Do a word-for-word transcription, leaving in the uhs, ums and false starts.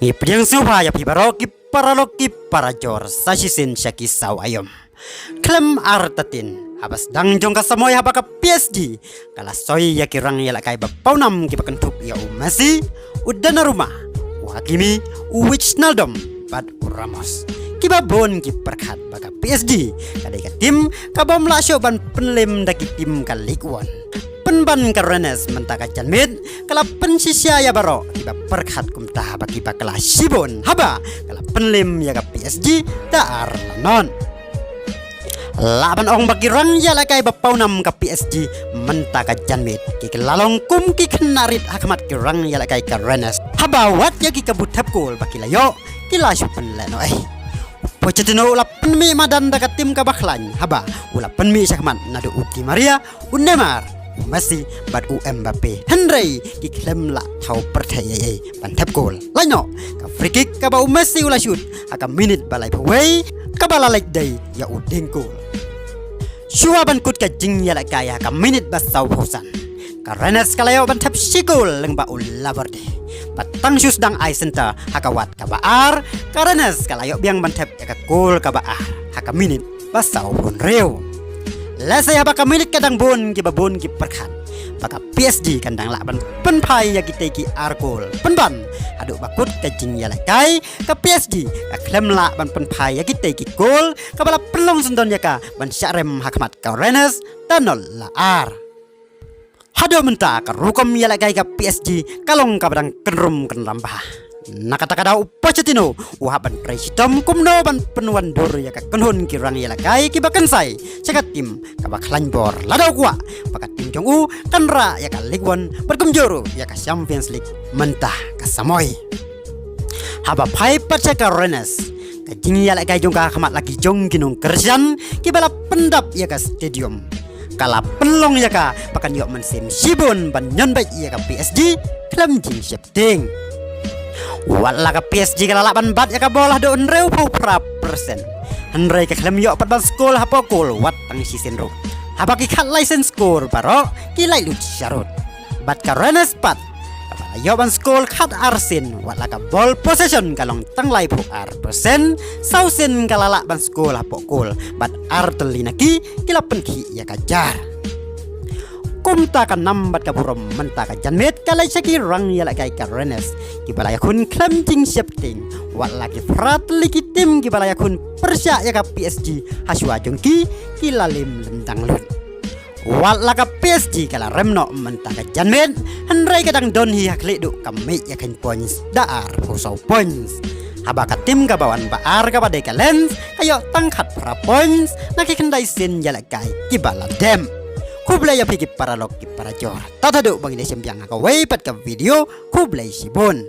Ki pdiang sngewbha ïa phi baroh ki paralok ki parajor, sa shisien sha ki saw aïom. Khlem artatien, haba sdang jong ka samoi haba ka P S G ka la soi ïa ki rang ïalehkai ba pawnam kiba kynthup ïa u Messi, u Donnarumma, u Hakimi, u Wijnaldum bad u Ramos. Kiba bun ki pyrkhat ba ka P S G ka dei ka tim kabym lah shuh ban pynlem da ki tim ka Ligue One. Pynban ka Rennes mynta ka janmiet ka la pynshisha ïa baroh kiba pyrkhat kumta, ba kiba kylla shibun haba ka la pynlem ïa ka P S G da ar la nod. Lah ban ong ba ki rang ïalehkai ba pawnam ka P S G mynta ka janmiet ki kylla long kum ki khynnah rit ha khmat ki rang ïalehkai ka Rennes, haba wat ïa ki kabu thep kol ba ki la ïoh ki la shu pynlehnohei. Pochettino u la pynmih madan da ka tim kaba khlaiñ haba u la pynmih shakhmat naduh u Di Maria, u Neymar, u Messi bad u Mbappe, hynrei ki khlem lah thaw pyrthei ei ei ban thep kol. Lait noh ka free kick kaba u Messi u la shoot ha ka minit ba laiphew wei, kaba la leit dei ïa u dieng kol. Shuwa ban kut ka jingïalehkai ha ka minit ba sawphew san, ka Rennes ka la ïoh ban thep shi kol lyngba u Laborde. Bad tang shu sdang ai centre ha ka wad kaba ar, ka Rennes ka la ïoh biang ban thep ïa ka kol kaba ar ha ka minit ba sawphew hynriew. Lehse haba ka minit ka dang bun, kiba bun ki pyrkhat ba ka P S G kan dang lah ban pynphai ïa kitei ki ar kol, pynban haduh ba kut ka jingïalehkai, ka P S G ka khlem lah ban pynphai ïa kitei ki kol, kaba la pynlong syndon ïa ka ban shah rem ha khmat ka Rennes da nol la ar. Haduh mynta ka rukom ïalehkai ka P S G ka long kaba dang kynrum kynram bha. Na kata ka daw u Pochettino u hap ban trei shitom kumno ban pynwandur ïa ka kynhun ki rang ïalehkai kiba kynsai sha ka tim kaba khlaiñ bor, lada u kwah ba ka tim jong u kan rah ïa ka Ligue One bad kumjuh ruh ïa ka Champions League mynta ka samoi. Haba phai pat sha ka Rennes, ka jingïalehkai jong ka ha khmat la ki jong ki nongkyrshan kiba la pyndap ïa ka stadium ka la pynlong ïa ka ba kan ïoh mynsiem shibun ban ñion beit ïa ka P S G khlem jingsheptieng. Wat la ka P S G ka la lah ban bat ïa ka bol haduh hynriewphew phra persen, hynrei ka khlem ïoh pat ban skor hapoh kol wat tang shisien ruh, haba ki khatlai sien skor baroh ki laitluid sharud. Bad ka Rennes pat kaba la ïoh ban skor khatar sien, wat la ka ball possession ka long tang laiphew ar persen, saw sien ka la lah ban skor hapoh kol bad ar tylli na ki ki la pynkhih ïa ka jar. Kumta ka nam bad ka burom mynta ka janmiet ka leit sha ki rang ïalehkai ka Rennes kiba la ïakhun khlem jingsheptieng, wat la ki phra tylli ki tim kiba la ïakhun pyrshah ïa ka P S G ha shuwa jong ki ki la lem lyndang lut. Wat la ka P S G ka la rem noh mynta ka janmiet, hynrei ka dang don hi ha khlieh duh ka mih ïa ka points da arphew saw points. Haba ka tim kaba wan ba ar kaba dei ka Lens ka ïoh tang khatphra points na ki khyndai sien ïalehkai kiba la dep. Khublei ïa phi ki paralok ki parajor. Tad haduh ba ngin ïashem biang ha kawei pat ka video, khublei shibun.